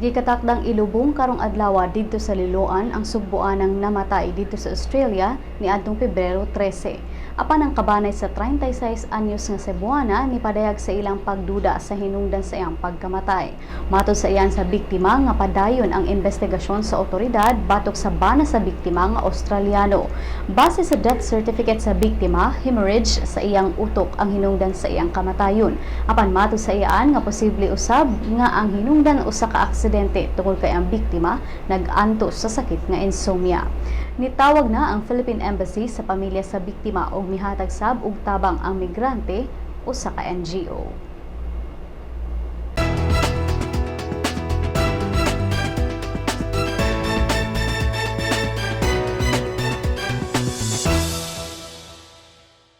Gikatakdang ilubong karong adlaw didto sa Liloan ang sugboanang namatay didto sa Australia niadtong Pebrero 13. Apan ang kabanay sa 36 anyos nga Cebuana nipadayag sa ilang pagduda sa hinungdan sa iyang pagkamatay. Matod sa iyan sa biktima nga padayon ang investigasyon sa otoridad batok sa bana sa biktima nga Australiano. Base sa death certificate sa biktima, hemorrhage sa iyang utok ang hinungdan sa iyang kamatayon. Apan matod sa iyaan nga posible usab nga ang hinungdan usa ka aksidente tungod kay ang biktima nag-antos sa sakit nga insomnia. Nitawag na ang Philippine Embassy sa pamilya sa biktima og mihatag sab og tabang ang Migrante, usa ka NGO.